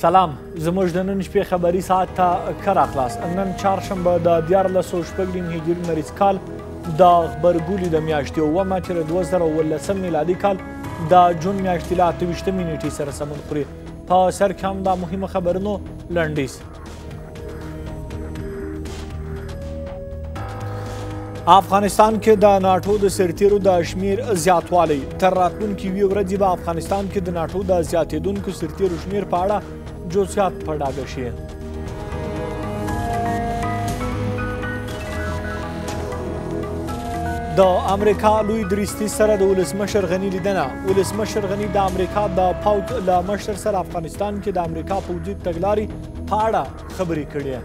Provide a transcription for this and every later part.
سلام، زموږ د نن شپې خبري ساعت ته ښه راغلاست. نن چهارشنبه د 1496 هجري لمریز کال د غبرګولي د میاشتې اوومه چې د 2017 میلادي کال د جون میاشتې له 28مې نیټې سره سمون خوري. په سر کې هم دا مهمو خبرونو لنډیز. افغانستان کې د ناټو د سرتیرو د شمیر زیاتوالی. تر راتلونکې یوې ورځې به افغانستان کې د ناټو د زیاتېدونکو سرتیرو شمیر په اړه جزئیات په ډاګه شي. د امریکا لوی درستیز سره د ولسمشر غني لیدنه. ولسمشر غني د امریکا د پوځ له مشر سره افغانستان کې د امریکا پوځي تګلارې په اړه خبرې کړې.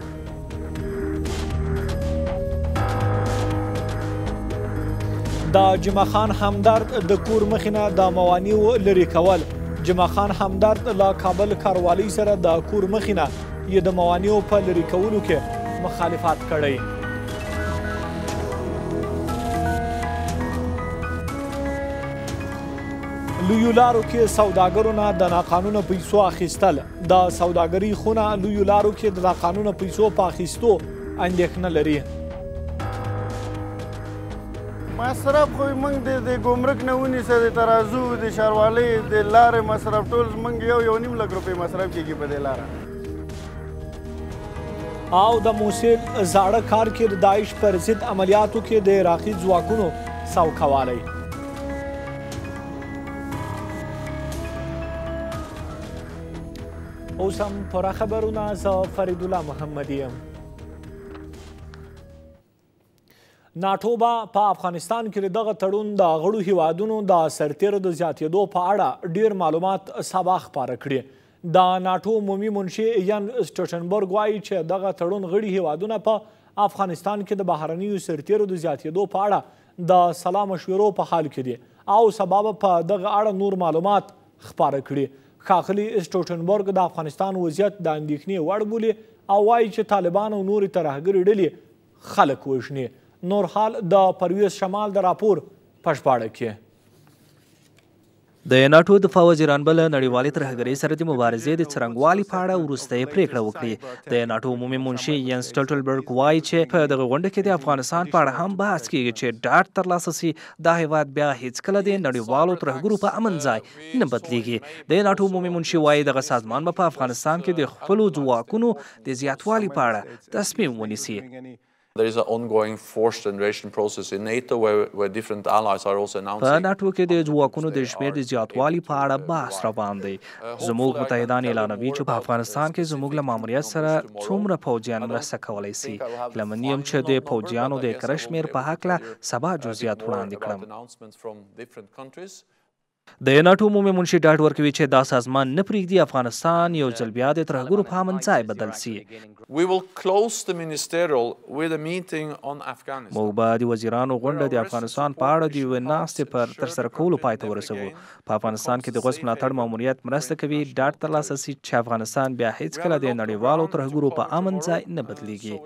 د جمعه خان همدرد د کور مخې نه د موانعو لرې کول. جمعه خان همدرد له کابل ښاروالۍ سره د کور مخې نه یې د موانعو په لرې کولو کې مخالفت کړی. لویو لارو کې سوداګرو نه د ناقانونه پیسو اخیستل. د سوداګرۍ خونه لویو لارو کې د ناقانونه پیسو په اخیستو اندېښنه لري. مصرف خو موږ د ګمرک نه ونیسه، د ترازو، د ښاروالۍ، د لارې مصرف ټول موږ 1.5 لک روپۍ مصرف کېږي په دې لاره. او د موصل زاړه ښار کې د داعش پر ضد عملیاتو کې د عراقي ځواکونو سوکهوالی. اوس هم پوره خبرونه. زه فریدالله محمدي یم. ناټو به په افغانستان کې د دغه تړون د غړو هیوادونو د سرتیرو د زیاتېدو په اړه ډیر معلومات سبا خپاره کړي. د ناټو عمومي منشي ین سټولټنبرګ وایي چې دغه تړون غړي هیوادونه په افغانستان کې د بهرنیو سرتیرو د زیاتېدو په اړه د سلا مشورو په حال کې دي او سبا به په دغه اړه نور معلومات خپاره کړي. ښاغلي سټولټنبرګ د افغانستان وضعیت د اندېښنې وړ بولي او وایي چې طالبان او نورې ترهګرې ډلې خلک وژني. نور حال د پرویز شمال د راپور په ژباړه کې. د ناټو دفاع وزیران به له نړیوالې ترهګرۍ سره د مبارزې د څرنګوالي په اړه وروستۍ پرېکړه وکړي. د ناټو عمومي منشي ین سټولټنبرګ وایي چې په دغه غونډه کې د افغانستان په اړه هم بحث کیږي چې ډاډ ترلاسه سي دا هیواد بیا هیڅکله د نړیوالو ترهګرو په امن ځای نه بدلیږي. د ناټو عمومي منشي وایي دغه سازمان به په افغانستان کې د خپلو ځواکونو د زیاتوالي په اړه تصمیم ونیسي. There is an ongoing force generation process in NATO where different allies are also announcing. په ناټو کې د ځواکونو د شمېر د زیاتوالي په اړه بحث روان دی. زموږ متحدان اعلانوي چې په افغانستان کې زموږ له ماموریت سره څومره پوځیان مرسته کولی سي. هیله مند یم چې د پوځیانو د کره شمېر په هکله سبا جزئیات وړاندې کړم. د ناټو عمومي منشي ډاډ ورکوي چې دا سازمان نه پرېږدي افغانستان یو ځل بیا د ترهګرو په امن ځای بدل سي. موږ به د وزیرانو غونډه د افغانستان په اړه د یوې ناستې پر ترسره کولو پای ته ورسوو. په افغانستان کې د غوڅ ملاتړ ماموریت مرسته کوي ډاډ ترلاسه سي چې افغانستان بیا هیڅکله د نړیوالو ترهګرو په امن ځای نه بدلیږي.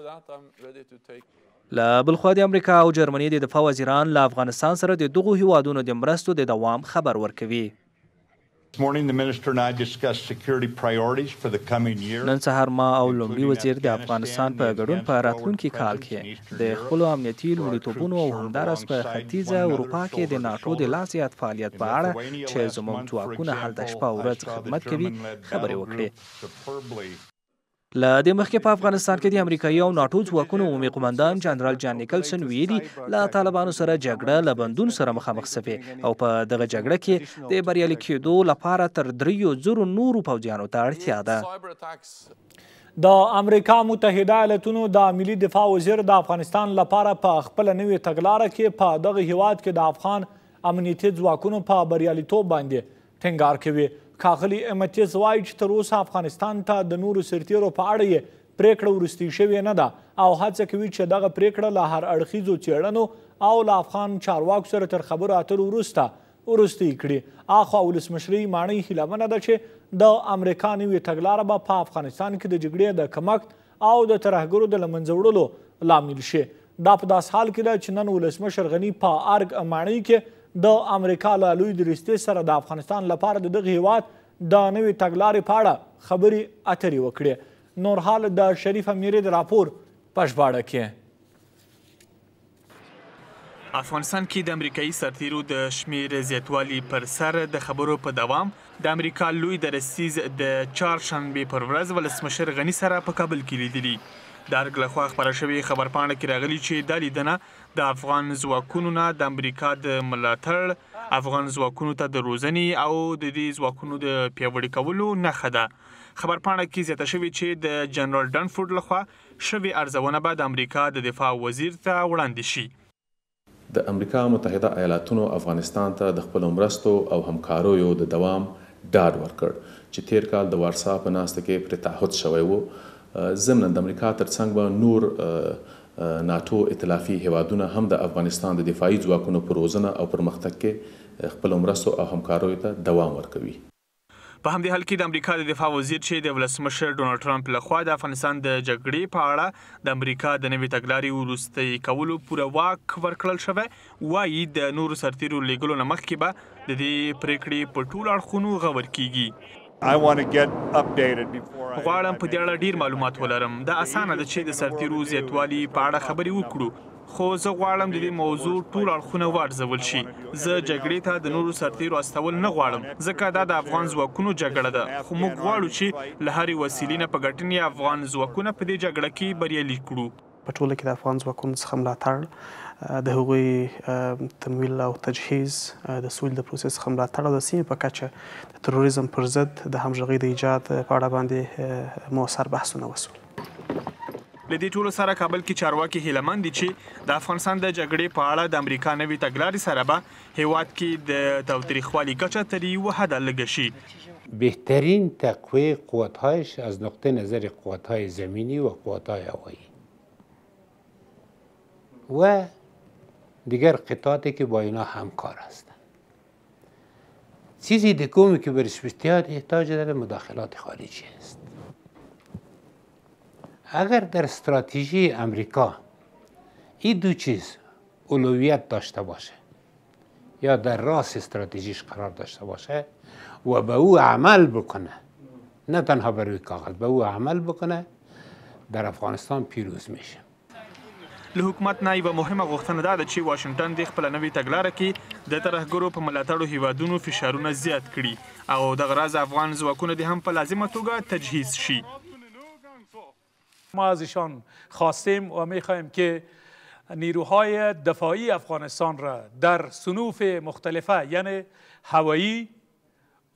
له بلخوا د امریکا او جرمني د دفاع وزیران له افغانستان سره د دغو هیوادونو د مرستو د دوام خبر ورکوي. نن سهار ما او لومړي وزیر د افغانستان په ګډون په راتلونکي کال کې د خپلو امنیتي لومړیتوبونو او همداراز په ختیځه اروپا کې د ناټو د لا زیات فعالیت په اړه چې زموږ ځواکونه هلته شپه او ورځ خدمت کوي خبرې وکړې. له دې مخکې په افغانستان کې د امریکایي او ناټو ځواکونو عمومي قومندان جنرال جان نیکلسن ویلي له طالبانو سره جګړه له بندون سره مخامخ سوې او په دغه جګړه کې د بریالي کېدو لپاره تر 3000 نورو پوځیانو ته اړتیا ده. د امریکا متحده ایالتونو د ملي دفاع وزیر د افغانستان لپاره په خپله نوې تګلاره کې په دغه هیواد کې د افغان امنیتي ځواکونو په بریالیتوب باندې ټینګار کوي. ښاغلی متیز وایي چې تر اوسه افغانستان ته د نورو سرتیرو په اړه یې پرېکړه وروستۍ شوې نه ده او هڅه کوي چې دغه پرېکړه له هر اړخیزو څېړنو او له افغان چارواکو سره تر خبرو اترو وروسته وروستۍ کړي. اخوا ولسمشرۍ ماڼۍ هیله منه ده چې د امریکا نوې تګلاره به په افغانستان کې د جګړې د کمښت او د ترهګرو د له منځه وړلو لامل شي. دا په داسې حال کې ده چې نن ولسمشر غني په ارګ ماڼۍ کې د امریکا له لوی درستیز سره د افغانستان لپاره د دغه هیواد د نوې تګلارې په اړه خبرې اترې وکړې. نور حال د شریف امیري د راپور په ژباړه کې. افغانستان کې د امریکایي سرتیرو د شمیر زیاتوالي پر سر د خبرو په دوام د امریکا لوی درستیز د چهارشنبې پر ورځ ولسمشر غني سره په کابل کې لیدلي. د ارګ لخوا خپره شوې خبرپاڼه کې راغلي چې دا لیدنه د افغان ځواکونو نه د امریکا د ملاتړ، افغان ځواکونو ته د روزنې او د دې ځواکونو د پیاوړي کولو نښه ده. خبرپاڼه کې زیاته شوې چې د جنرال ډنفورډ لخوا شوې ارزونه به د امریکا د دفاع وزیر ته وړاندې شي. د امریکا متحده ایالاتونو افغانستان ته د خپلو مرستو او همکاریو د دوام ډاډ ورکړ چې تېر کال د وارسا په ناسته کې پرې تعهد شوی و. ضمناً د امریکا تر څنګ به نور ناټو ائتلافي هېوادونه هم د افغانستان د دفاعي ځواکونو په روزنه او پرمختګ کې خپلو مرستو او همکاریو ته دوام ورکوي. په همدې حال کې د امریکا د دفاع وزیر چې د ولسمشر ډونالد ټرمپ له خوا د افغانستان د جګړې په اړه د امریکا د نوې تګلارې وروستۍ کولو پوره واک ورکړل شوی، وايي د نورو سرتیرو لیږلو نه مخکې به د دې پریکړې په ټولو اړخونو غور کیږي. غواړم په دې اړه ډیر معلومات ولرم. دا اسانه ده چې د سرتیرو زیاتوالي په اړه خبرې وکړو، خو زه غواړم د دې موضوع ټول اړخونه وارزول شي. زه جګړې ته د نورو سرتیرو استول نه غواړم، ځکه دا د افغان ځواکونو جګړه ده، خو موږ غواړو چې له هرې وسیلې نه په ګټنې افغان ځواکونه په دې جګړه کې بریالي کړو. په ټوله کې د افغان ځواکونو څخه ملاتړ، د هغوی تمویل او تجهیز، د سولې د پروسې څخه ملاتړ او د سیمې په کچه د تروریزم پر ضد د همغږۍ د ایجاد په اړه باندې موثر بحثونه وشول. له دې ټولو سره کابل کې چارواکي هیله مند دي چې د افغانستان د جګړې په اړه د امریکا نوې تګلارې سره به هیواد کې د تاوتریخوالي کچه تر یوه حده لږه شي. بهترین تقویه قوتهایش از نقطه نظر قوتهای زمینی و قوتهای هوایی و دیگر قطعاتی که با اینا همکار هستند. چیزی دومی که برش بسیار احتیاج داره مداخلات خارجی است. اگر در استراتژی امریکا این دو چیز اولویت داشته باشه یا در راس استراتژیش قرار داشته باشه و به او عمل بکنه، نه تنها بر روی کاغذ، به او عمل بکنه، در افغانستان پیروز میشه. له حکومت نه یوه مهمه غوښتنه دا ده چې واشنګټن دې خپله نوې تګلاره کې د ترهګرو په ملاتړو هیوادونو فشارونه زیات کړي او دغه راز افغان ځواکونه دې هم په لازمه توګه تجهیز شي. ما از ایشان خواستیم و میخواهیم که نیروهای دفاعی افغانستان را در صنوف مختلفه، یعنی هوایی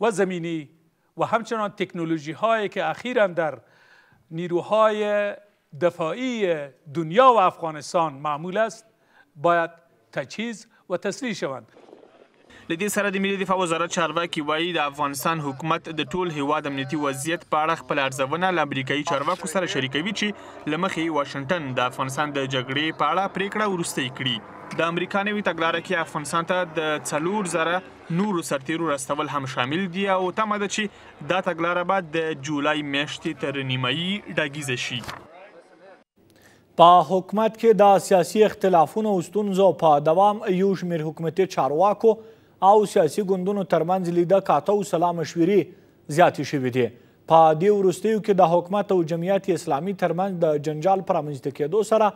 و زمینی و همچنان تکنولوژی هایی که اخیراً در نیروهای دفاعی دنیا و افغانستان معمول است، باید تجهیز و تسلیح شوند. له دې سره د ملي دفاع وزارت چارواکي وایي د افغانستان حکومت د ټول هیواد امنیتي وضعیت په اړه خپله ارزونه له امریکایي چارواکو سره شریکوي چې له مخې یې واشنګټن د افغانستان د جګړې په اړه پرېکړه وروستۍ کړي. د امریکا نوې تګلاره کې افغانستان ته د 4000 نورو سرتیرو راستول هم شامل دي او تمه ده چې دا تګلاره به د جولای میاشتې تر نیمایي ډاګیزه شي. په حکومت کې د سیاسي اختلافونو او ستونزو په دوام یو شمېر حکومتي چارواکو او سیاسي ګوندونو ترمنځ لیده کاته او سلا مشورې زیاتې شوې دي. په دې وروستیو کې د حکومت او جمعیت اسلامي ترمنځ د جنجال پر رامنځته کېدو سره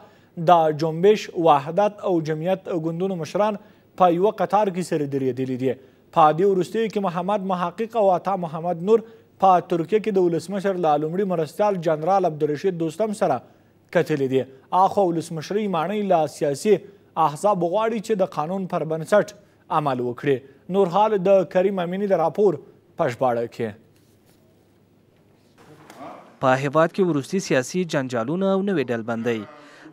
د جنبش، وحدت او جمعیت ګوندونو مشران په یوه قطار کې سره درېدلي دي. په دې وروستیو کې محمد محقق او عطا محمد نور په ترکیه کې د ولسمشر له لومړي مرستیال جنرال عبدالرشید دوستم سره کتلي دي. اخوا ولسمشرۍ ماڼۍ له سیاسي احزابو غواړي چې د قانون پر بنسټ عمل وکړي. نور حال د کریم امیني د راپور په ژباړه کې. په هیواد کې وروستي سیاسي جنجالونه او نوې ډلبندۍ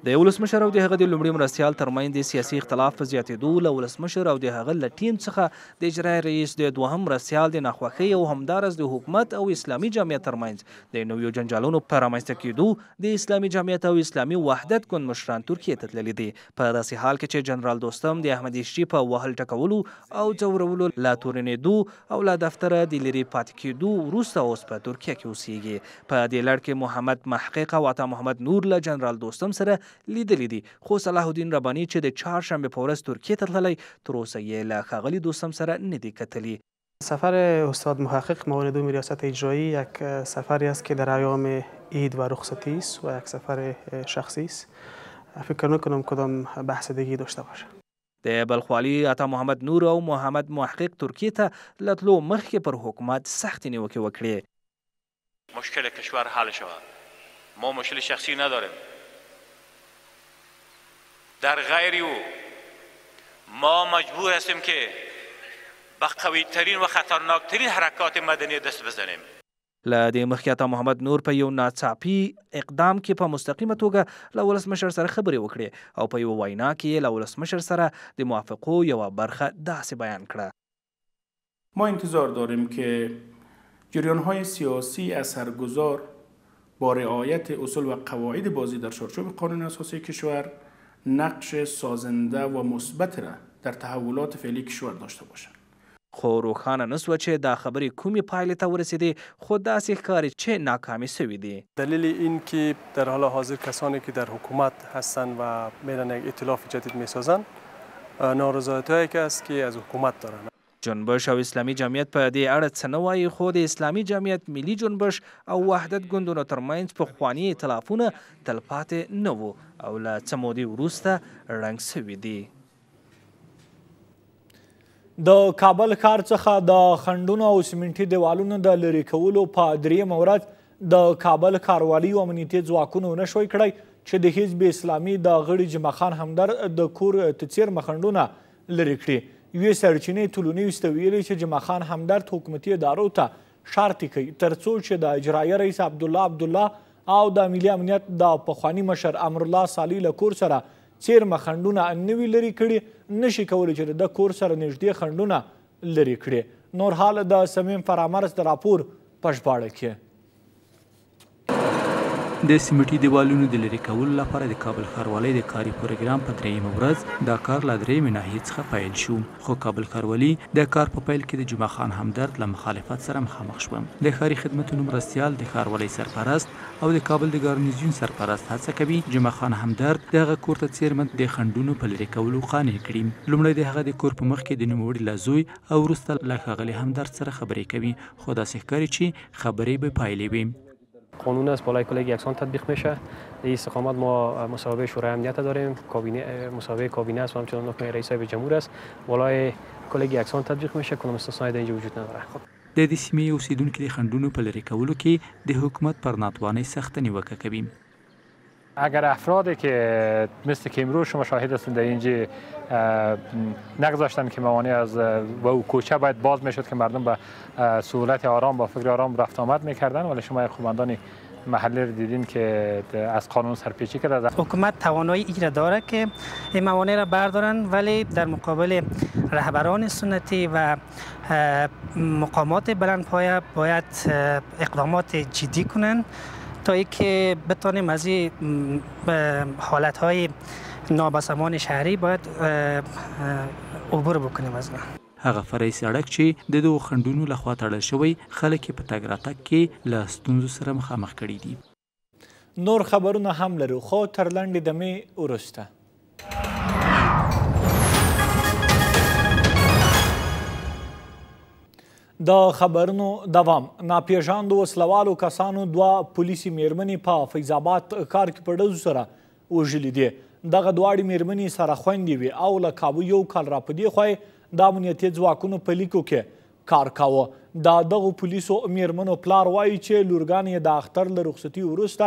د ولسمشر او د هغه د لومړي مرستیال ترمنځ د سیاسي اختلاف په زیاتېدو له ولسمشر او د هغه له ټیم څخه د اجرایي رئیس د دوهم مرستیال د ناخوښۍ او همداراز د حکومت او اسلامي جمعیت ترمنځ د نویو جنجالونو په رامنځته کېدو د اسلامي جمعیت او اسلامي وحدت ګوند مشران ترکیې ته تللي دي. په داسې حال کې چې جنرال دوستم د احمد ایشچي په وهل ټکولو او ځورولو له تورنېدو او له دفتره د لیرې پاتې کېدو وروسته اوس په ترکیه کې اوسیږي. په دې لړ کې محمد محقق او عطا محمد نور له جنرال دوستم سره لیدلي دي، خو صلاح الدین رباني چې د چهارشنبې په ورځ ترکیې ته تللی تر اوسه یې له ښاغلي دوستم سره نه دي کتلي. سفر استاد محقق معاون دوم ریاست اجرایی یک سفری است که در ایام عید و رخصتی است و یک سفر شخصی است. فکر نکنم کدام بحث دیگه داشته باشه. د بلخ والي عطا محمد نور او محمد محقق ترکیې ته له تلو مخکې پر حکومت سختې نیوکې وکړې. مشکل کشور حل شود. ما مشکل شخصی نداریم. در غیر او ما مجبور هستیم که به قوی ترین و خطرناک ترین حرکات مدنی دست بزنیم. له دې مخکې عطا محمد نور په یو ناڅاپي اقدام کې په مستقیمه توګه له ولسمشر سره خبرې وکړې او په یوه وینا کې یې له ولسمشر سره د موافقو یوه برخه داسې بیان کړه. ما انتظار داریم که جریان‌های سیاسی اثرگذار با رعایت اصول و قواعد بازی در چارچوب قانون اساسی کشور نقش سازنده و مثبت را در تحولات فعلی کشور داشته باشند. خو روښانه نه شوه چې دا خبرې کومې پایلې ته ورسېدې، خو داسې ښکاري چې ناکامې شوې دي. دلیل این که در حال حاضر کسانی که در حکومت هستند و میرن یک ائتلاف جدید میسازند، نارضایتی‌هایی که است که از حکومت دارند. جنبش او اسلامي جمعیت په دې اړه څه نه وایي، خو د اسلامي جمعیت، ملي جنبش او وحدت ګوندونو ترمنځ پخواني ائتلافونه تلپاتې نه وو او له څه مودې وروسته ړنګ شوي دي. د کابل ښار څخه د خنډونو او سیمنټي دیوالونو د لرې کولو په درېیمه ورځ د کابل ښاروالۍ او امنیتي ځواکونو نه شوی کړی چې د حزب اسلامي د غړي جمعه خان همدرد د کور ته څېرمه خنډونه لرې کړي. یوې سرچینې طلوع نیوز ته ویلي چې جمعه خان همدرد حکومتي ادارو ته شرط کوي ترڅو چې د اجرایي رئیس عبدالله عبدالله او د ملي امنیت د پخواني مشر امرالله صالح له کور سره څېرمه خنډونه نه وي لرې کړي، نشي کولی چې د ده کور سره نږدې خنډونه لرې کړي. نور حال د صمیم فرامرز د راپور په ژباړه کې. د سیمټي دیوالونو د لرې کولو لپاره د کابل ښاروالۍ د کاري پروګرام په درېیمه ورځ دا کار له درېیمې ناحیې څخه پیل شو، خو کابل ښاروالي د کار په پیل کې د جمعه خان همدرد له مخالفت سره مخامخ شوه. د ښاري خدمتونو مرستیال، د ښاروالۍ سرپرست او د کابل د ګارنیزیون سرپرست هڅه کوي جمعه خان همدرد د هغه کور ته څېرمه د خنډونو په لرې کولو قانع کړي. لومړی د هغه د کور په مخ کې د نوموړي له زوی او وروسته له ښاغلي همدرد سره خبرې کوي، خو داسې ښکاري چې خبرې بې پایلې وي. قانون از بالای کلگی یکسان تطبیق میشه. در استقامت ما مصوبه شورای امنیت داریم، کابینه مصوبه کابینه است و همچنان حکم رئیس جمهور است. بالای کلگی یکسان تطبیق میشه، کدام استثنایی در اینجا وجود نداره. د دې سیمې اوسېدونکي د خنډونو په لرې کولو کې د حکومت پر ناتوانۍ سخته نیوکه کوي. اگر افرادی که مثل که امروز شما شاهد هستید در اینجا نگذاشتن که موانع از و او کوچه باید باز میشد که مردم به سهولت آرام با فکر آرام رفت آمد میکردن، ولی شما خوبندان محلی رو دیدین که از قانون سرپیچی کرده. حکومت توانایی ای را داره که این موانع را بردارن، ولی در مقابل رهبران سنتی و مقامات بلندپایه باید اقدامات جدی کنند تا اینکه بتانیم از این حالت‌های نابسامان شهری باید عبور بکنیم از آن. هغه فرعي سړک چې د دغو خنډونو لخوا تړل شوی، خلک یې په تګ راتګ کې له ستونزو سره مخامخ کړي دي. نور خبرونه هم لرو، خو تر لنډې دمې وروسته. د خبرونو دوام. ناپېژاندو وسلوالو کسانو دوه پولیسي میرمنې په فیض آباد ښار کې په ډزو سره وژلي دي. دغه دواړې میرمنې سره خویندې وې او له کابو یو کال را په دې خوا یې د امنیتي ځواکونو په لیکو کې کار کاوه. د دغو پولیسو میرمنو پلار وایي چې لورګانې یې د اختر له رخصتي وروسته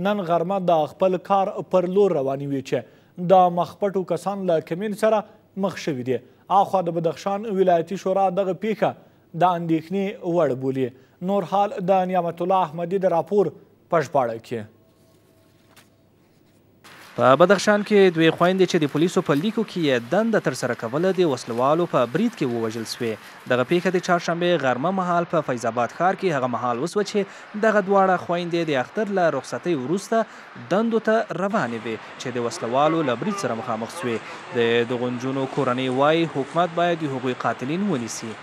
نن غرمه د خپل کار پر لور روانې وې چې د مخپټو کسان له کمین سره مخ شوي دي. اخوا د بدخشان ولایتي شورا دغه پیښه د اندېښنې وړ بولي. نور حال د نعمت الله احمدي د راپور په ژباړه کې. په بدخشان کې دوې خویندې چې د پولیسو په لیکو کې یې دنده ترسره کوله د وسلوالو په برید کې ووژل شوې. دغه پیښه د چهارشنبې غرمه مهال په فیض آباد ښار کې هغه مهال وشوه چې دغه دواړه خویندې د اختر له رخصتۍ وروسته دندو ته روانې وې چې د وسلوالو له برید سره مخامخ شوې. د دغو نجونو کورنۍ وایي حکومت باید د هغوی قاتلین ونیسي.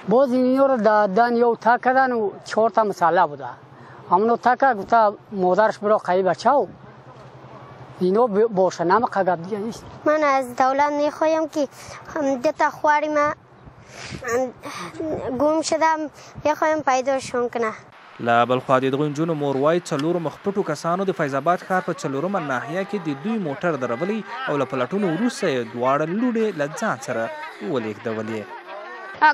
باز اینو رو دادن یو تا کردن و 4 تا مساله بوده. همونو تا که گفته مادرش برا قوی بچه اینو باشه نم قگب دیگه نیست. من از دولت میخوایم که 2 تا خواری ما گم شدم، میخوایم پیداشون کنه. له بلخوا د دغو نجونو مور وايي، څلورو مخپټو کسانو د فیض اباد ښار په څلورمه ناحیه کې د دوی موټر درولی او له پلټنو وروسته یې دواړه لوڼې له ځان سره ولېږدولې.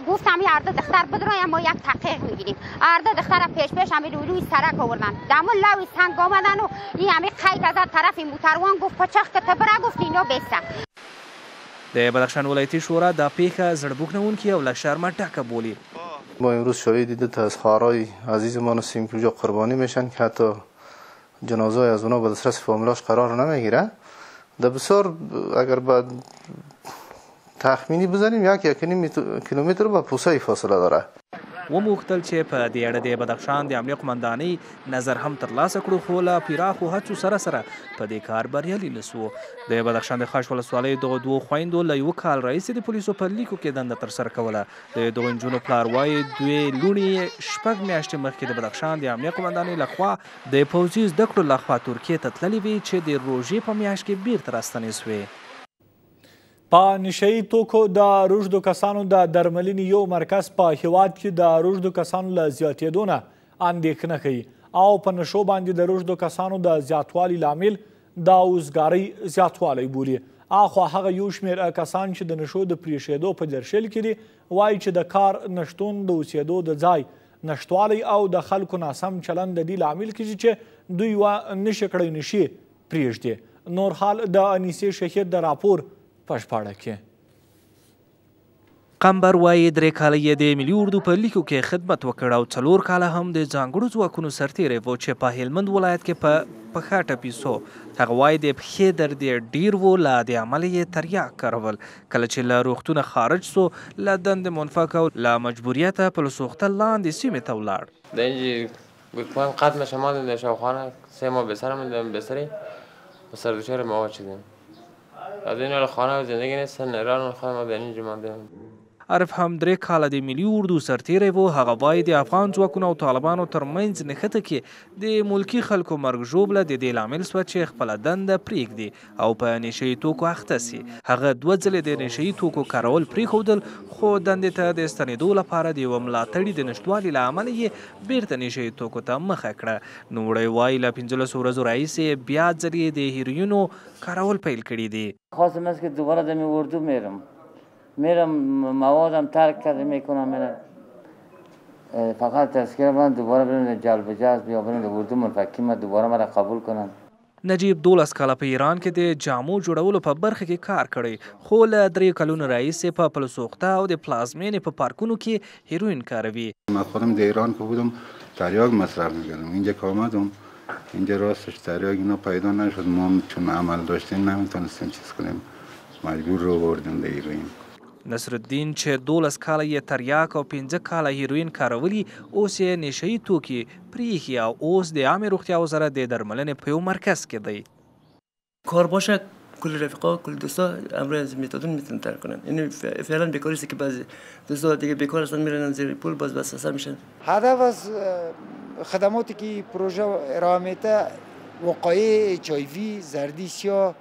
گفت همی هر دختر بدرایم ما یک تحقیق میگیریم. هر دختر پیش پیش همی روی سرک آوردن، دمو لوی سنگ آمدن و این همی قید از طرف موتروان گفت پچخ که تبره، گفت اینا بیستن. د بدخشان ولایتي شورا دا پېښه زړه بوږنوونکې او له شرمه ډکه بولي. ما امروز شاهد دو تا از خواهرای عزیزمان هستیم که اونجا قربانی میشن که حتی جنازه از اونا به دسترس فامیلاش قرار نمیگیره. در بسیار اگر با تخمینی بزنیم 1.5 کیلومتر با پوسه فاصله داره. وموښتل چې په دې اړه د بدخشان د امنیه قومندانۍ نظر هم ترلاسه کړو، خو له پراخو هڅو سره سره په دې کار بریالي نه سوو. د بدخشان د خاش ولسوالۍ دغو دوو خویندو له یوه کال راهیسې د پولیسو په لیکو کې دنده ترسره کوله. د دغو نجونو پلار وایي، دوې لوڼې یې 6 میاشتې مخکې د بدخشان د امنیه قومندانۍ لخوا د پوځي زده کړو لخوا ترکیې ته تللې وې چې د روژې په میاشت کې بیرته راستنې سوې. په نشهیي توکو د روږدو کسانو د درملنې یو مرکز په هیواد کې د روږدو کسانو له زیاتېدو نه اندېښنه ښيي او په نشو باندې د روږدو کسانو د زیاتوالي لامل د اوزګارۍ زیاتوالی بولي. اخوا هغه یو شمېر کسان چې د نشو د پرېښېدو په درشل کې دي وایي چې د کار نشتون، د اوسېدو د ځای نشتوالی او د خلکو ناسم چلند د دې لامل کېږي چې دوی نشي کړی نشي پرېږدي. نور حال د انیسې شهید د راپور په ژباړه کې. قمبر وایي، 3 کاله یې د ملي اردو په لیکو کې خدمت وکړ او 4 کاله هم د ځانګړو ځواکونو سرتېری و چې په هلمند ولایت کې په پښه ټپي سو. هغه وایي، د پښې درد یې ډېر و، له دې امله یې تریاک کارول. کله چې له روغتونه خارج سو، له دندې منفک او له مجبوریته پل سوخته لاندې سیمې ته ولاړ. عارف هم 3 کاله د ملي اردو سرتېری و. هغه وایي، د افغان ځواکونو او طالبانو ترمنځ نښته کې د ملکي خلکو مرګ ژوبله د دې لامل سوه چې خپله دنده پرېږدي او په نشهیي توکو اخته سي. هغه 2 ځلې د نشهیي توکو کارول پرېښودل، خو دندې ته د ستنېدو لپاره د یوه ملاتړي د نشتوالي له امله یې بیرته نشهیي توکو ته مخه کړه. نوموړی وایي، له 15 ورځو راهیسې یې بیا ځلې د هیروینو کارول پیل کړي دي. خواستم است که دوباره دمی اردو میرم موادم ترک کرده میکنم، میرم فقط تذکره من دوباره بریم جلب جذب یا بریم اردو منفکی من دوباره مرا قبول کنن. نجیب 12 کاله په ایران کې د جامو جوړولو په برخه کې کار کړی، خو له 3 کلونو راهیسې په پل سوخته او د پلازمېنې په پارکونو کې هیروین کاروي. من خودم در ایران که بودم تریاک مصرف میکردم، اینجا که آمدم اینجا راستش تریاک اینا پیدا نشد، ما چون عمل داشتیم نمیتونستیم چیز کنیم، مجبور رو بردیم در هیروین. نصرالدین چې 12 کاله یې تریاک او 5 کاله هیروین کارولي، اوس یې نشهیي توکي پرېښي او اوس د عامې روغتیا وزارت د درملنې په یو مرکز کې دی. کار باشه کل رفیقا کل دوستا امروز میتادون میتونن ترک کنن. یعنی فعلا بیکاری است که بعضی دوستا دیگه بیکار هستن میرن زیر پول باز وسوسه میشن. هدف از خدماتی که پروژه ارائه میده وقایع اچ آی وی زردی سیاه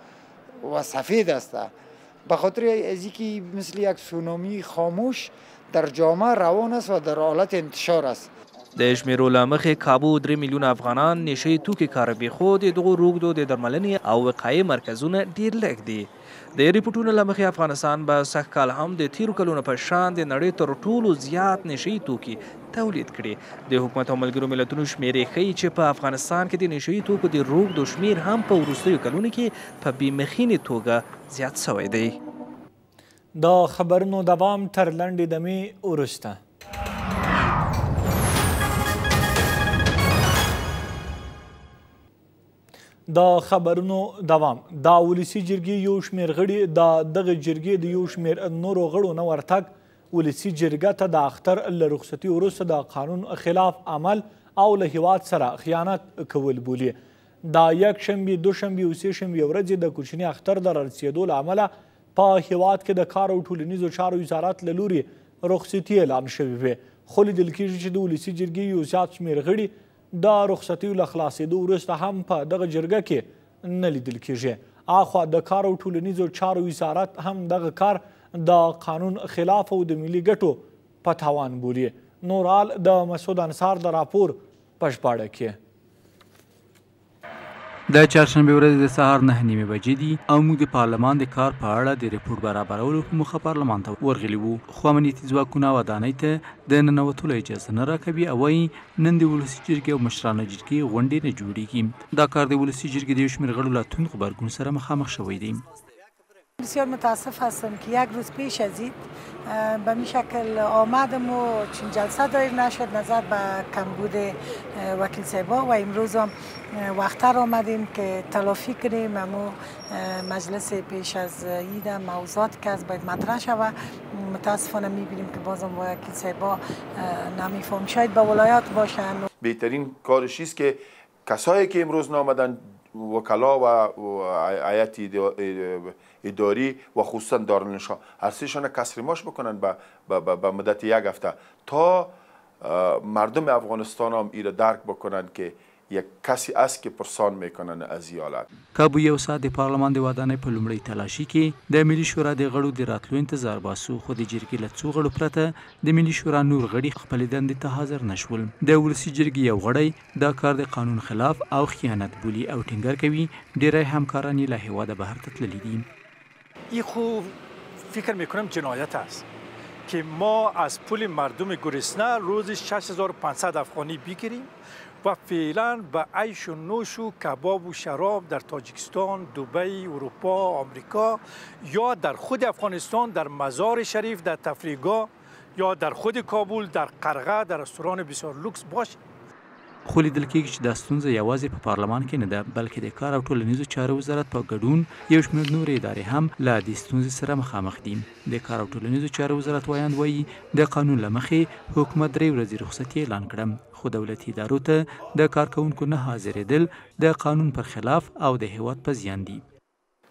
و سفید است. به خاطر از اینکه مثل یک سونامی خاموش در جامعه روان است و در حالت انتشار است. د شمیرو له مخې کابو 3 میلیونه افغانان نشه یي توکي کاروي، خو د دغو روږدو د درملنې او وقایې مرکزونه ډېر لږ دي. د رپوټونو له مخې افغانستان به سږ کال هم د تېرو کلونو په شان د نړۍ تر ټولو زیات نشه یي توکي تولید کړي. د حکومت او ملګرو ملتونو شمېرې ښيي چې په افغانستان کې د نشه یي توکو د روږدو شمېر هم په وروستیو کلونو کې په بې مخینې توګه زیات شوی دی. د خبرونو دوام تر لنډې دمې وروسته. د خبرونو دوام. د ولسي جرګې یو شمېر غړي د دغه جرګې د یو شمېر نورو غړو نه ورتګ ولسي جرګه ته د اختر له رخصتي وروسته د قانون خلاف عمل او له هیواد سره خیانت کول بولي. د یکشنبې، دوشنبې او سې شنبې ورځې د کوچني اختر د رارسېدو له امله په هیواد کې د کار او ټولنیزو چارو وزارت له لوري رخصتي اعلان شوې وې، خو لیدل کېږي چې د ولسي جرګې یو زیات شمېر غړي د رخصتیو له خلاصېدو وروسته هم په دغه جرګه کې نه لیدل کېږي. اخوا د کار او ټولنیزو چارو وزارت هم دغه کار د قانون خلاف او د ملي ګټو په تاوان بولي. نورال د مسعود انصار د راپور په ژباړه کې. د چهارشنبې ورځې د سهار 9:30 بجې دي او موږ د پارلمان د کار په اړه د رپوټ برابرولو په موخه پارلمان ته ورغلي وو، خو امنیتي ځواکونه ودانۍ ته د ننوتلو اجازه نه راکوي او وایي نن د ولسي جرګې او مشرانو جرګې غونډې نه جوړیږي. دا کار د ولسي جرګې د یو شمېر غړو له توند غبرګون سره مخامخ شوی دی. بسیار متاسف هستم که یک روز پیش از عید به می شکل آمدم و چون جلسه دایر نشد نظر به کمبود وکیل صاحبا و امروز هم وقتر آمدیم که تلافی کنیم امو مجلس پیش از عید موضوعات که از باید مطرح شود. متاسفانه میبینیم که بازم وکیل صاحبا نمیفهم، شاید به ولایات باشن. بهترین کارش است که کسایی که امروز نامدن، وکلا و هیئت اداری و خصوصا دارالانشا، هر سه‌شان کسر ماش بکنن به مدت یک هفته تا مردم افغانستان هم ایره درک بکنن که یک کسی است که پرسان میکنن از ایالت. کابو یو ساعت د پارلمان د ودانۍ په لومړۍ تلاشي کې د ملي شورا د غړو د راتلو انتظار باسو، خو د جرګې له څو غړو پرته د ملي شورا نور غړي خپلې دندې ته حاضر نه شول. د ولسي جرګې یو غړی دا کار د قانون خلاف او خیانت بولي او ټینګار کوي ډیری همکاران یې له هېواده بهر ته تللي دي. ای خو فکر میکنم جنایت است که ما از پول مردم گرسنه روز 6500 افغانی بگیریم و فعلا به عیش و نوش و کباب و شراب در تاجیکستان، دبی، اروپا، آمریکا یا در خود افغانستان در مزار شریف، در تفریحگاه یا در خود کابل، در قرغه، در رستوران بسیار لوکس باش. خو لیدل کېږي چې دا ستونزه یوازې په پارلمان کې نه ده، بلکې د کار او ټولنیزو چارو وزارت په ګډون یو شمېر نورې ادارې هم له دې ستونزې سره مخامخ دي. د کار او ټولنیزو چارو وزارت ویاند وایي د قانون له مخې حکومت 3 ورځې رخصتي اعلان کړه، خو دولتي ادارو ته د کارکوونکو نه حاضرېدل د قانون پر خلاف او د هېواد په زیان دي.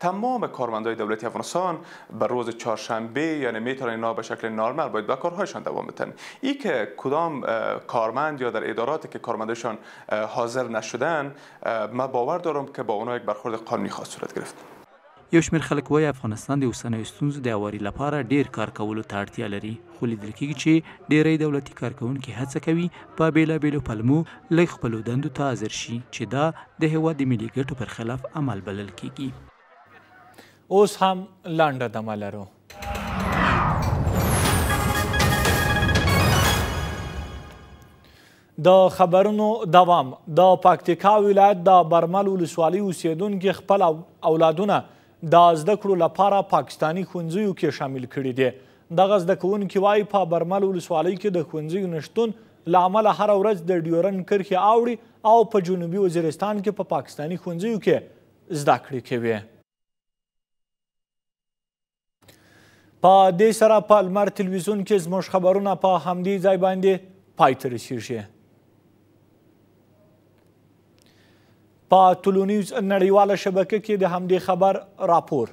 تمام کارمندای دولتی افغانستان به روز چهارشنبه، یعنی میتونن اینا به شکل نرمال باید به کارهایشان دوام بدن. ای که کدام کارمند یا در اداراتی که کارمندشان حاضر نشدن، من باور دارم که با اونا یک برخورد قانونی خواهد صورت گرفت. یو شمېر خلک وایي افغانستان د اوسنیو ستونزو د هواري لپاره ډېر کار کولو ته اړتیا لري، خو لیدل کېږي چې ډېری دولتي کارکوونکي هڅه کوي په بېلابېلو پلمو لږ خپلو دندو ته حاضر شي، چې دا د هېواد د ملي ګټو پر خلاف عمل بلل کېږي. اوس هم لنډه دمه لرو. د خبرونو دوام. د پکتیکا ولایت د برمل ولسوالۍ اوسېدونکي خپل اولادونه د زده کړو لپاره پاکستاني ښوونځیو کې شامل کړي دي. دغه زده کوونکي وایي په برمل ولسوالۍ کې د ښوونځیو نشتون له امله هره ورځ د ډیورن کرښې اوړي او په جنوبي وزیرستان کې په پاکستاني ښوونځیو کې زده کړې کوي. په دې سره په لمر تلویزیون کې زموږ خبرونه په همدې ځای باندې پای ته رسیږي. په طلوع نیوز نړیواله شبکه کې د همدې خبر راپور.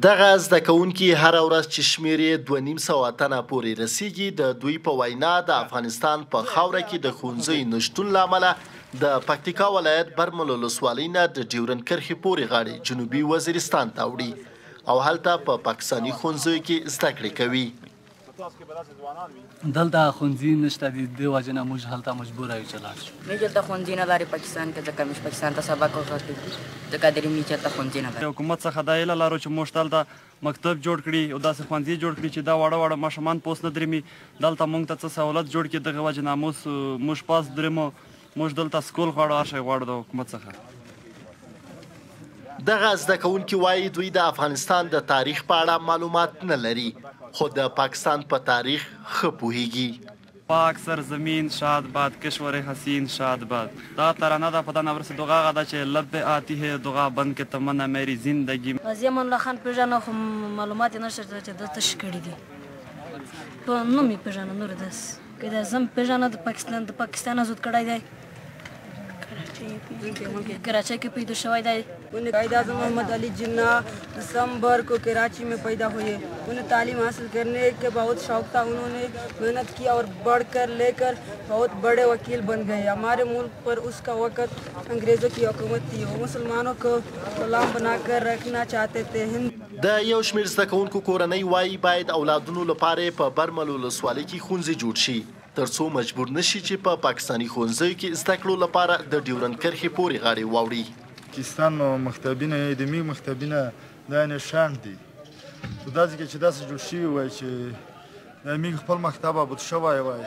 دغه زده کوونکي هره ورځ چې شمېر یې 250 تنه پورې رسیږي، د دوی په وینا د افغانستان په خاوره کې د ښوونځیو نشتون له امله د پکتیکا ولایت برمل ولسوالۍ نه د ډیورن کرښې پورې غاړې جنوبي وزیرستان ته اوړي او هلته په پاکستاني ښوونځیو کې زده کړې کوي. دلته ښوونځي نشته، د دې وجې نه موږ هلته مجبوره یو چې لاړ شو. موږ دلته ښوونځي نه لري پاکستان کې، ځکه موږ پاکستان ته سبق ورکوو، ځکه درې موږ چېرته ښوونځي نه لري. حکومت څخه دا هیله لرو چې موږ ته هلته مکتب جوړ کړي او داسې ښوونځي جوړ کړي چې دا واړه واړه ماشومان پوس نه درمي، دلته موږ ته څه سهولت جوړ کړي. دغه وجې نه موږ پاس درمو، موږ دلته سکول غواړو، هر شی غواړو د حکومت څخه. دغه زده کوونکي وایي دوی د افغانستان د تاریخ په اړه معلومات نه لري، خو د پاکستان په تاریخ ښه پوهیږي. پاک سرزمین شاد باد، کشور حسین شاد باد. دا ترانه ده، په دا نورسې دغه هغه ده چې لب به آتی ہے دغه بند کې تمنا میری زندگی. غازي امان الله خان پېژنه، خو معلومات یې نشته چې ده څه شي کړي دي. په نوم یې پېژنه، نور داسې که د اعظم پېژنه د پاکستان آزاد کړی دی. کراچۍ کې پیدا شوی دی. قائد اعظم محمد علی جناح دسمبر کو کراچی میں پیدا ہوئے. انہیں تعلیم حاصل کرنے کے بہت شوق تھا. انہوں نے محنت کی اور بڑھ کر لے کر بہت بڑے وکیل بن گئے. ہمارے ملک پر اس کا وقت انگریزوں کی حکومت تھی. وہ مسلمانوں کو غلام بنا کر رکھنا چاہتے تھے. د یو شمېر زده کوونکو کورنۍ وايي باید اولادونو لپاره یې په برمل ولسوالۍ کې ښوونځي جوړ شي ترڅو مجبور نه شي چې په پاکستاني ښوونځیو کې زده کړو لپاره د ډیورند کرښې پورې غاړې واوړي. پاکستان مکتبونه د می مکتبونه دا نه شان دي، خو داسې کې چې داسې جوړ شوي وای چې د می خپل مکتب ابود شوی وای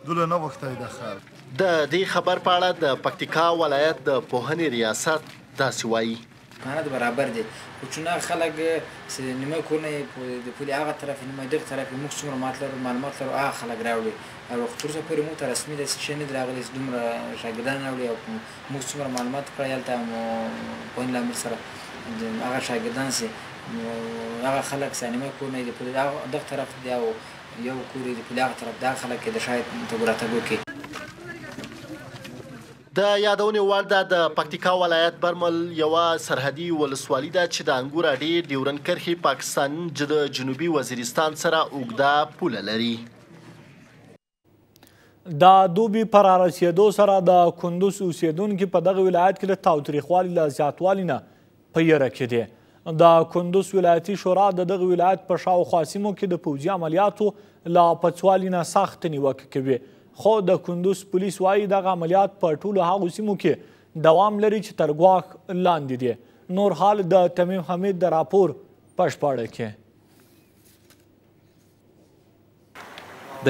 دوله نه غوښتی د خلک. د دې خبر په اړه د پکتیکا ولایت د پوهنې ریاست داسې وایي. امکانات برابر دي، خو چون هغه خلک چې نیمه کورونه یې د پولې هغه طرف نیمه دغه طرف موږ څومره معلومات لرو هغه خلک راوړي او تر اوسه پورې موږ ته رسمي داسې شی نه دي راغلي چې دومره شاګردان راوړي او موږ څومره معلومات کړی هلته پوهنې له امر سره هغه شاګردان چې هغه خلک چې نیمه کورونه یې د پولې دغه طرف دی او یو کور یې د پولې هغه طرف دغه خلک یې د شاید تګ راتګ وکړي. د یادونې وړ ده د پکتیکا ولایت برمل یوه سرحدي ولسوالي ده چې د انګور اډې ډیورند کرښې پاکستان د جنوبي وزیرستان سره اوږده پوله لري. د دوبي په رارسېدو سره د کندوز اوسېدونکي په دغه ولایت کې د تاوتریخوالي له زیاتوالي نه په یره کې دي. د کندوز ولایتي شورا د دغه ولایت په شاوخوا سیمو کې د پوځي عملیاتو له پڅوالي نه سخت نیوکه کوي، خو د کندوز پولیس وایي دغه عملیات په ټولو هغو سیمو کې دوام لري چې تر ګواښ لاندې دي. نور حال د تمیم حمید د راپور په ژباړه کې.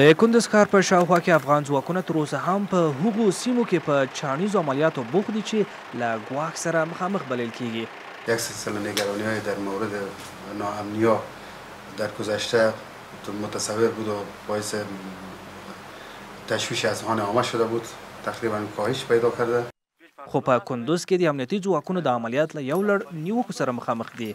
د کندوز ښار په شاوخوا کې افغان ځواکونه تر اوسه هم په هغو سیمو کې په چاڼیزو عملیاتو بوخت دي چې له ګواښ سره مخامخ بلل کیږي. یک سلسله نگرانی های در مورد ناامنی ها در گذشته متصور بود و باعث تشویش اذهان عامه شده بود، تقریبا کاهش پیدا کرده. خو په کندوز کې د امنیتي ځواکونو د عملیات له یو لړ نیوکو سره مخامخ دي.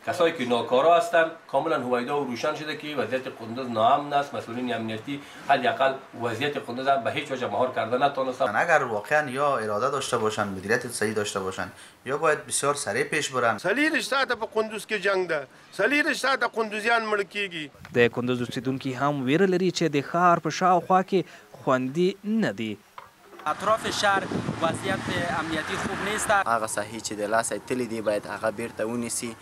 کسایی که ناکارا هستند کاملا هویدا و روشن شده که وضعیت قندوز ناامن است. مسئولین امنیتی حداقل وضعیت قندوز به هیچ وجه مهار کرده نتوانستند. اگر واقعا یا اراده داشته باشند، مدیریت صحیح داشته باشند، یا باید بسیار سریع پیش برند. 24 ساعته په قندوز کې جنگ ده، 24 ساعته قندوزیان مړه کیږي. د کندوز اوسېدونکي هم ویره لري چې د ښار په شاوخوا کې خوندي نه دي. اطراف شهر وضعیت امنیتی خوب نیست. هغه ساحې چې د لاسه تللي دي باید هغه بیرته ونیسي.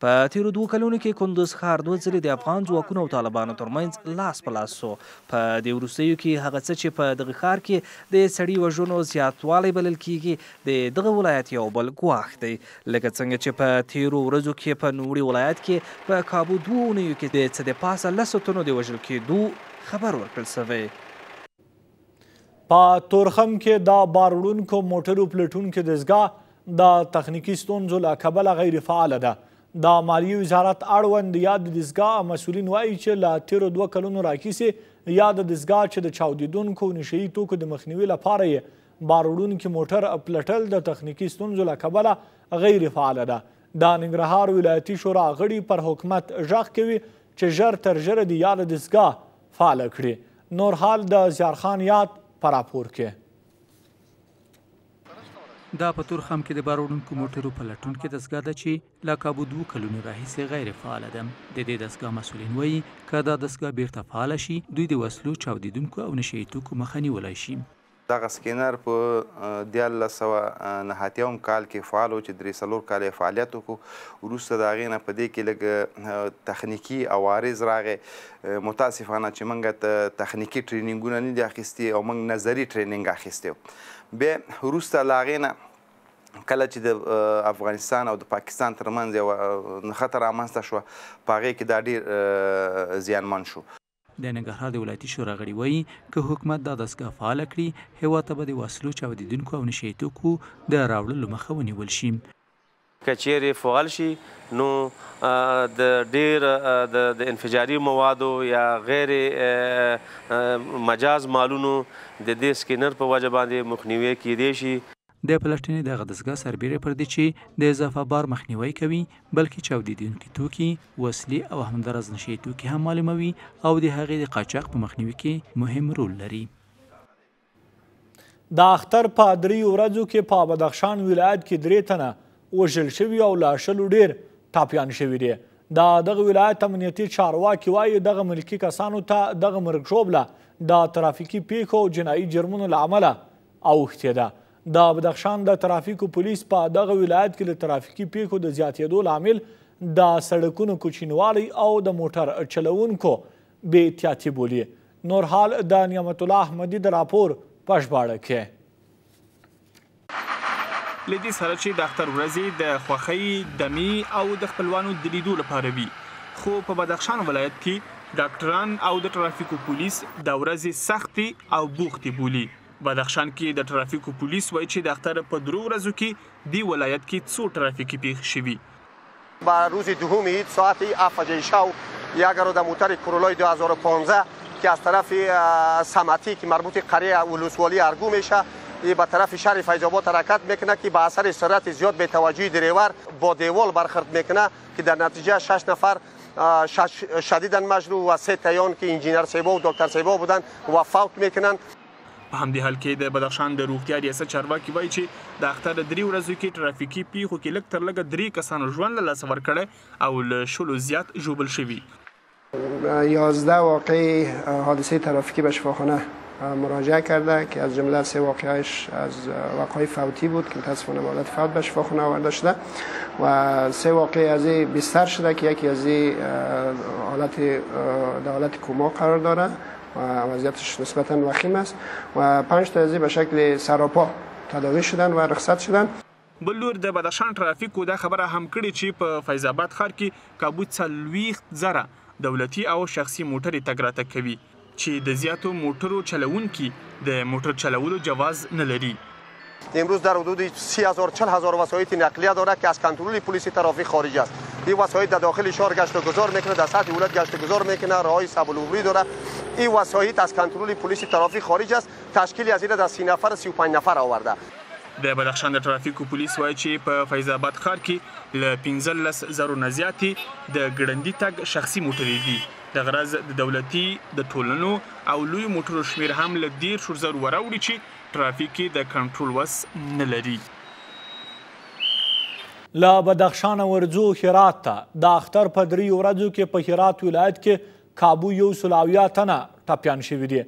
په تیرو 2 کلونو کې کندوز ښار 2 ځلې د افغان ځواکونو او طالبانو ترمنځ لاس په لاس شو. په دې وروستیو کې هغه څه چې په دغه ښار کې د سړي وژنو زیاتوالی بلل کیږي د دغه ولایت یو بل ګواښ دی. لکه څنګه چې په تیرو ورځو کې په نوموړي ولایت کې په کابو 2 اونیو کې د څه د پاسه 10 تنو د وژل کېدو خبر ورکړل شوی. په تورخم کې د بار وړونکو موټرو پلټونکې دستګاه د تخنیکي ستونزو له کبله غیر فعاله ده. د مالیې وزارت اړوند یاد دستګاه مسؤلین وایي چې له تیرو 2 کلونو راهیسې یاد دستګاه چې د چاودېدونکو نشهيي توکو د مخنیوي لپاره یې بار وړونکي موټر پلټل د تخنیکي ستونزو له کبله غیر فعاله ده. د ننګرهار ولایتي شورا غړي پر حکومت غږ کوي چې ژر تر ژره دې یاده دستګاه فعاله کړي. نور حال د زیارخان یاد په راپور کې. دا په تورخم کې د بار وړونکو موټرو پلټونکې دستګاه ده چې له کابو 2 کلونو راهیسې غیر فعاله ده. د دې دستګاه مسؤلین وایي که دا دستګاه بیرته فعاله شي دوی د وسلو، چاودېدونکو او نشه یي توکو مخه نیولی شي. دغه سکینر په 1389 کال کې فعال و چې 3-4 کاله یې فعالیت وکړو. وروسته د هغې نه په دې کې لږ تخنیکي عوارض راغی. متاسفانه چې موږ ته تخنیکي ټریننګونه نه دي اخیستي او موږ نظري ټریننګ اخیستی. بیا وروسته له هغې نه کله چې د افغانستان او د پاکستان ترمنځ یوه نښته رامنځته شوه، په هغې کې دا ډېر زیانمن شو. د ننګرهار د ولایتي شورا غړي وایي که حکومت دا دستګاه فعاله کړي هېواد ته به د وسلو، چاودېدونکو او نشه یي توکو د راوړلو مخه ونیول شي. که چیرې فعال شي نو د ډېر د انفجاري موادو یا غیر مجاز مالونو د دې سکینر په وجه باندې مخنیوی کیدی شي. د پلټنې دغه دستګاه سربېره پر دې چې د اضافه بار مخنیوی کوي، بلکې چاودېدونکي توکي، وسلې او همداراز نشه یي توکي هم معلوموي او د هغې د قاچاق په مخنیوي کې مهم رول لري. د اختر په دریو ورځو کې په بدخشان ولایت کې 3 تنه وژل شوي او له 20 ډېر ټاپیان شوي دي. د دغه ولایت امنیتي چارواکي وایي دغه ملکي کسانو ته دغه مرګ ژوبله د ترافیکي پیښو او جنایي جرمونو له امله اوښتې ده. د بدخشان د ترافیکو پولیس په دغه ولایت کې د ترافیکي پیښو د زیاتېدو لامل د سړکونو کوچنیوالی او د موټر چلوونکو بې احتیاطي بولي. نور حال د نعمت الله احمدي د راپور په ژباړه کې. له دې سره چې د اختر ورځې د خوښۍ، دمې او د خپلوانو د لیدو لپاره وي، خو په بدخشان ولایت کې ډاکټران او د ترافیکو پولیس دا ورځې سختې او بوختې بولي. بدخشان کې د ترافیکو پولیس وایي چې د اختر په 3 ورځو کې دې ولایت کې څو ترافیکي پیښې شوي. با روز دوم عید ساعت 7 شو یک رو در موتر کرولای 2015 که از طرف سمتی که مربوط قریه ولسوالی ارگو میشه به طرف شهر فیض آباد حرکت میکنه که به اثر سرعت زیاد به توجه دریور با دیوال برخورد میکنه که در نتیجه 6 نفر شدیداً مجروح و 3 تیان که انجینر صاحب و دکتر صاحب بودن و فوت میکنن. په همدې حال کې د بدخشان د روغتیا ریاست چارواکي وایي چې د اختر 3 ورځو کې ترافیکي پیښو کې لږ تر لږه 3 کسانو ژوند له لاسه ورکړی او له 20 زیات ژوبل شوي. 11 واقعه حادثه ترافیکی به شفاخانه مراجعه کرده که از جمله 3 واقعهش از وقایع فوتی بود که متاسفانه به حالت فوت به شفاخانه آورده شده و 3 واقعه از این بستر شده که یکی از این حالت در حالت کوما قرار داره و وضعیتش نسبتا وخیم است و 5 تا از این به شکل سراپا تداوی شدن و رخصت شدن. بل لور د بدخشان ترافیکو دا خبره هم کړې چې په فیض آباد ښار کې کابو 40,000 دولتي او شخصي موټرې تګ راتګ کوي چې د زیاتو موټرو چلوونکي د موټر چلولو جواز نه لري. امروز در حدود 30,000 40,000 وسایط نقلیه داره که از کنترل پلیس ترافیک خارج است. این وسایط در داخل شهر گشت و گذار میکنه، در سطح ولایت گشت و گذار میکنه، راههای سبل عبوری داره. این وسایط از کنترل پلیس ترافیک خارج است. تشکیل از این در 30 نفر 35 نفر آورده. د بدخشان د ترافیکو پولیس وایي چې په فیض آباد ښار کې له 15,000 نه زیاتې د ګړندي تګ شخصي موټرې دي. دغه راز د دولتي، د ټولنو او لویو موټرو شمېر هم له 30,000 وراوړي چې ترافیک یې د کنټرول وس نه لري. له بدخشانه ورځو هرات ته. د اختر په 3 ورځو کې په هرات ولایت کې کابو 170 تنه ټپیان شوي دي.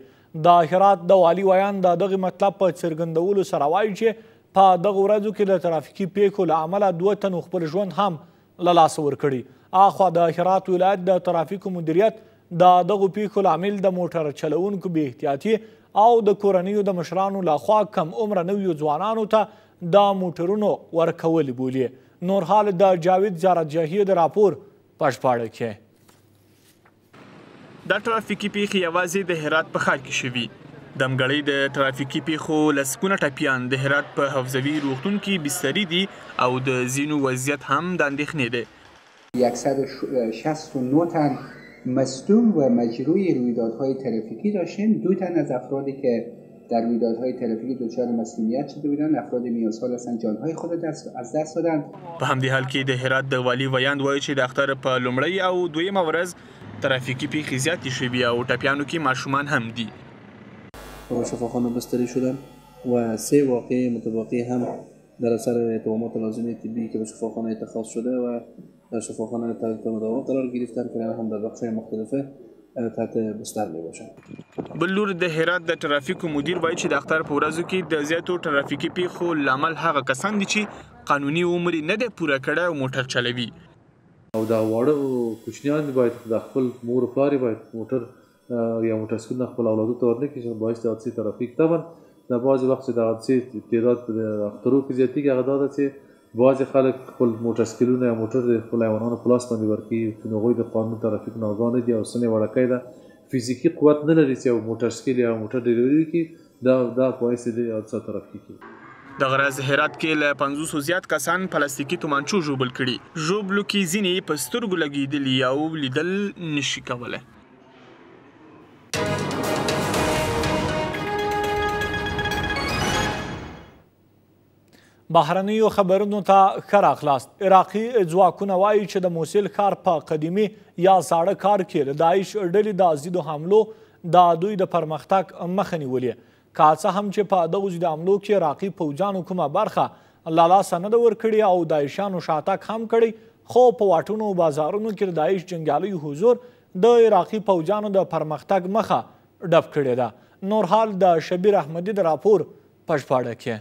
د هرات د والي ویاند د دغه مطلب په څرګندولو سره وایي چې په دغو ورځو کې د ترافیکي پیښو له امله 2 تنو خپل ژوند هم له لاسه ورکړي. اخوا د هرات ولایت د ترافیکو مدیریت د دغو پیښو لامل د موټر چلوونکو بې احتیاطي او د کورنیو د مشرانو لخوا کم عمره نویو ځوانانو ته د موټرونو ورکول بولي. نور حال د جاوید زیارت جهي د راپور په ژباړه کې. دا ترافیکي پیښې یوازې د هرات په ښار کې شوي. دمګړۍ د ترافیکي پیښو لسګونه ټپیان د هرات په حوزوي روغتون کې بستري دي او د ځینو وضعیت هم د اندېښنې دی. 169 تن مصدوم و مجروح رویدادهای ترافیکی داشتیم. 2 تن از افرادی که در رویدادهای ترافیکی دچار مصدومیت شده بودند، افراد میانسال هستند، جانهای خود از دست دادند. په همدې حال کې د هرات د والي ویاند وایي چې د اختر په لومړۍ او دویمه ورځ ترافیکي پیښې زیاتې شوي او ټپیانو کې ماشومان هم دي. په شفاخانه بستری شدن و 3 واقعه متباقی هم در اثر اتهامات لازمه طبی که به شفاخانه اتخاذ شده و در شفاخانه تحت مداوا قرار گرفتن که هم در بخش‌های مختلفه تحت بستر می باشند. بل لور د هرات د ترافیکو مدیر وایي چې د اختر په ورځو کې د زیاتو ترافیکي پیښو لامل هغه کسان دي چې قانوني عمر یې نه دی پوره کړی او موټر چلوي. او دا واړه کوچنیان باید د خپل مور او پلار باید موټر یا موټرسایکلونه خپل اولادو ته ورنه کړي چې باعث د حادثې ترافیک. طبعا دا بعضې وخت چې د حادثې تعداد په اخترو کې زیاتېږي هغه دا ده چې بعضې خلک خپل موټرسایکلونه یا موټر د خپل حیوانانو په لاس باندې ورکوي چې هغوی د قانون ترافیک ناګاه نه دي او سن یې وړکی ده، فزیکي قوت نه لري چې یو موټرسایکل یا موټر ډیلیوري وکړي، دا باعث د حادثه ترافیکي کېږي. دغه راز هرات کې له 50 زیات کسان پلاستیکي تومانچو ژوبل کړي. ژوبلو کې ځینې په سترګو لګېدلي او لیدل نشي کولی. بهرنیو خبرونو ته ښه راغلاست. عراقي ځواکونه وایي چې د موصل ښار په قدیمي یا زاړه ښار کې د داعش ډلې د ضدو حملو د دوی د پرمختګ مخه نیولې. که څه هم چې په دغو ضد حملو کې عراقي پوځیانو کومه برخه له لاسه نه ده ورکړې او داعشیانو شاتګ هم کړی، خو په واټونو او بازارونو کې د داعش جنګیالیو حضور د عراقي پوځیانو د پرمختګ مخه ډب کړې ده. نور حال د شبیر احمدي د راپور په ژباړه کې.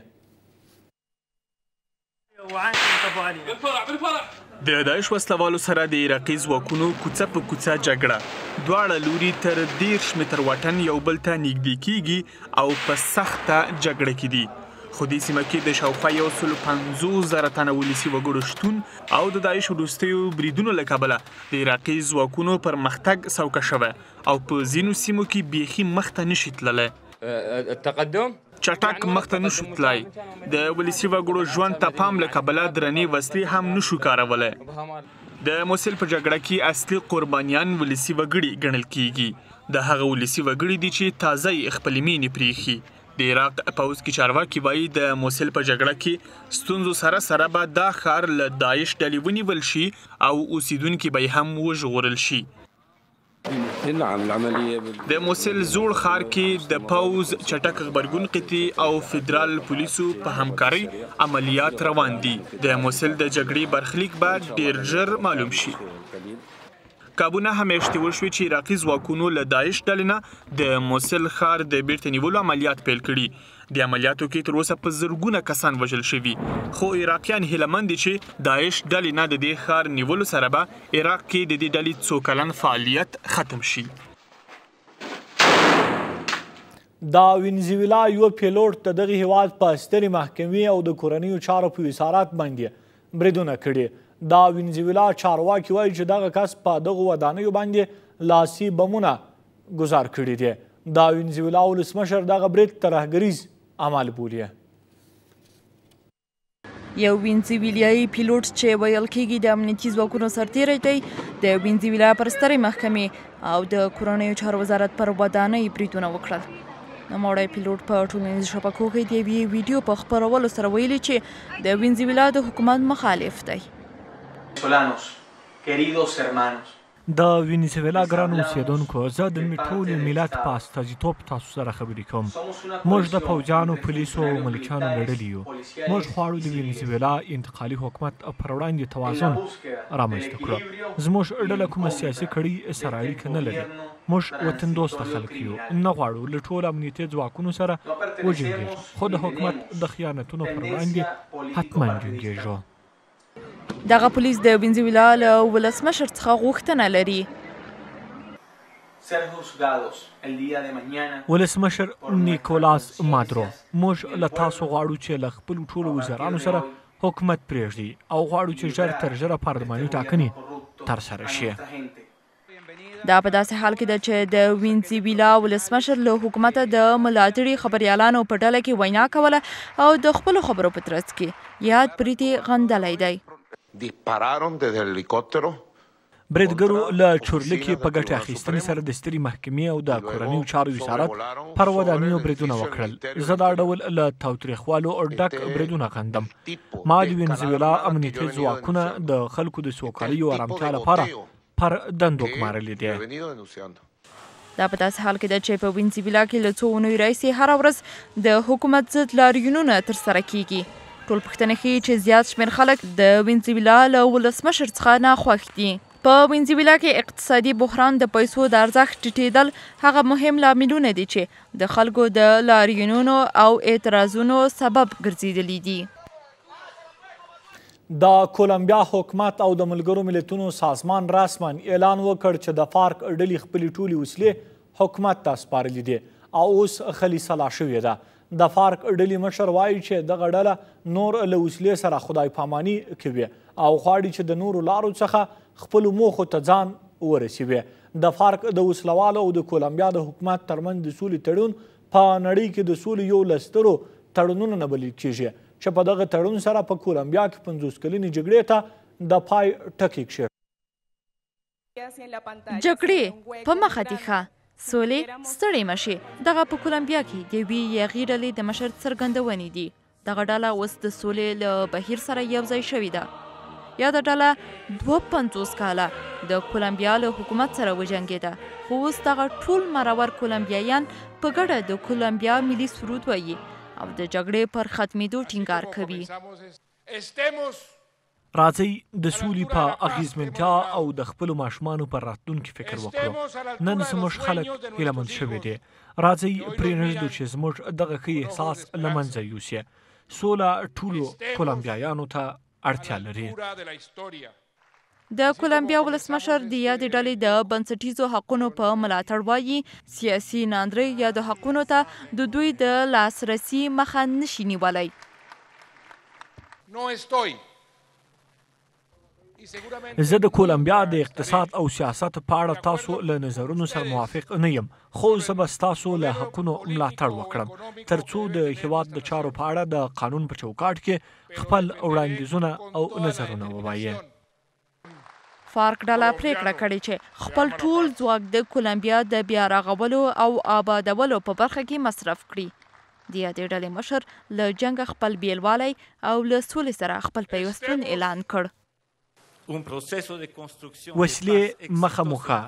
د داعش وسلوالو سره د عراقي ځواکونو کوڅه په کوڅه جګړه. دواړه لوري تر 30 متر واټن یو بل ته نږدې کیږي او په سخته جګړه کې دي. خو دې سیمه کې د شاوخوا 150 زره تنه ولسي وګړو شتون او د داعش وروستیو بریدونو له کبله د عراقي ځواکونو پرمختګ سوکه شوی او په ځینو سیمو کې بیخي مخته نشي تللی. چټک مخته نشو تلای. د ولسي وګړو ژوند ته پام له کبله درنې وسلې هم نشو کارولی. د موصل په جګړه کې اصلي قربانیان ولسي وګړي ګڼل کیږي. دا هغه ولسي وګړي دي چې تازه یې خپلې مینې پریښي. د عراق پوځ کې چارواکي وایي د موصل په جګړه کې ستونزو سره سره به دا ښار له داعش ډلې ونیول شي او اوسیدونکي به یې هم وژغورل شي. د موصل زوړ ښار کې د پوځ چټک غبرګون قطعې او فدرال پولیسو په همکارۍ عملیات روان دي. د موصل د جګړې برخلیک به ډیر ژر معلوم شي. کابو 9 میاشتې وشوې چې عراقي ځواکونو له داعش ډلې نه د موصل ښار د بیرته نیولو عملیات پیل کړي. د عملیاتو کې تر اوسه په زرګونه کسان وژل شوي، خو عراقیان هیله مند دي چې داعش ډلې نه د دې ښار نیولو سره به عراق کې د دې ډلې څو کلن فعالیت ختم شي. د وینزویلا یو پیلوټ د دغه هیواد په سترې محکمې او د کورنیو چارو په وزارت باندې بریدونه کړي. د وینزویلا چارواکي وایي چې دغه کس په دغو ودانیو باندې لاسي بمونه ګزار کړي دي. د وینزویلا ولسمشر دغه برید ترهګریز عمل بولي. یو وینزویلایي پیلوټ چې ویل کېږي د امنیتي ځواکونو سرتېری دی، د وینزویلا پر سترې محکمې او د کورنیو چارو وزارت پر ودانۍ بریدونه وکړل. نوموړی پیلوټ په ټولنیزو شبکو کې د یوې ویډیو په خپرولو سره ویلي چې د وینزویلا د حکومت مخالف دی. د وینزویلا ګرانو اوسېدونکو، زه د ټول ملت په استازیتوب تاسو سره خبرې کوم. موږ د پوځیانو، پولیسو او ملکیانو له ډلې یو. موږ غواړو د وینزویلا انتقالي حکومت پر وړاندې توازن رامنځته کړو. زموږ ډله کومه سیاسي کړۍ سره اړیکه نه لري. موږ وطن دوسته خلک یو، نه غواړو له ټولو امنیتي ځواکونو سره وجنګېږو، خو د حکومت د خیانتونو پر وړاندې حتما جنګېږو. دغه پولیس د وینزویلا له ولسمشر څخه غوښتنه لري. ولسمشر نیکولاس مادرو، موږ له تاسو غواړو چې له خپلو ټولو وزیرانو سره حکومت پرېږدئ او غواړو چې ژر تر ژره پارلماني ټاکنې ترسره شي. دا په داسې حال کې ده چې د وینزویلا ولسمشر له حکومته د ملاتړي خبریالانو په ډله کې وینا کوله او د خپلو خبرو په ترڅ کې یاد برید یې غندلی دی. بریدګرو له چورلکې په ګټې اخیستنې سره د سترې محکمې او د کورنیو چارو وزارت پر ودانیو بریدونه وکړل. زه دا ډول له تاوتریخوالو ډک بریدونه غندم. ما د وینزویلا امنیتي ځواکونه د خلکو د سوکالۍ او ارامتیا لپاره پر دندو ګمارلي دي. دا په داسې حال کې ده چې په وینزویلا کې له څو اونیو راهیسې هره ورځ د حکومت ضد لاریونونه ترسره کیږي. ټول پوښتنې ښیي چې زیات شمېر خلک د وینزویلا له ولسمشر څخه ناخوښ دي. په وینزویلا کې اقتصادي بحران، د پیسو د ارزښت ټیټېدل هغه مهم لاملونه دي چې د خلکو د لاریونونو او اعتراضونو سبب ګرځېدلي دي. د کولمبیا حکومت او د ملګرو ملتونو سازمان رسما اعلان وکړ چې د فارک ډلې خپلې ټولې وسلې حکومت ته سپارلې دي او اوس خلي سلا شوې ده. د فارک ډلې مشر وایي چې دغه ډله نور له وسلې سره خدای پاماني کوي او غواړي چې د نورو لارو څخه خپلو موخو ته ځان ورسوي. د فارک د وسلوالو او د کولمبیا د حکومت ترمنځ د سولې تړون په نړۍ کې د سولې یو له سترو تړونونو نه بلل کیږي چې په دغه تړون سره په کولمبیا کې 50 کلنې جګړې ته د پای ټکی کښېښود. جګړې په مخه دې ښه، سولې ستړې مه شې، دغه په کولمبیا کې د یوې یاغي ډلې د مشر څرګندونې دي. دغه ډله اوس د سولې له بهیر سره یوځای شوې ده. یاده ډله 52 کاله د کولمبیا له حکومت سره وجنګېده، خو اوس دغه ټول مرور کولمبیایان په ګډه د کولمبیا ملي سرود وایي او د جګړې پر ختمېدو ټینګار کوي. راځئ د سولې په اغیزمنتیا او د خپلو ماشومانو پر راتلونکي فکر وکړو. نن زموږ خلک هیله مند شوي دي. راځئ پرې نه ږدو چې زموږ دغه ښه احساس له منځه یوسي. سوله ټولو کولمبیایانو ته اړتیا لري. د کولمبیا ولسمشر د یادې ډلې د بنسټیزو حقونو په ملاتړ وايي، سیاسي ناندرۍ یادو حقونو ته د دوی د لاسرسي مخه نه شي نیولی. زه د کولمبیا د اقتصاد او سیاست په اړه تاسو له نظرونو سره موافق نه یم، خو زه به ستاسو له حقونو ملاتړ وکړم ترڅو د هیواد د چارو په اړه د قانون په چوکاټ کې خپل وړاندیزونه او نظرونه ووایې. فارک ډله پرېکړه کړې چې خپل ټول ځواک د کولمبیا د بیا رغولو او آبادولو په برخه کې مصرف کړي. د یادې ډلې مشر له جنګه خپل بېلوالی او له سولې سره خپل پیوستون اعلان کړ. وسلې مخه مو ښه،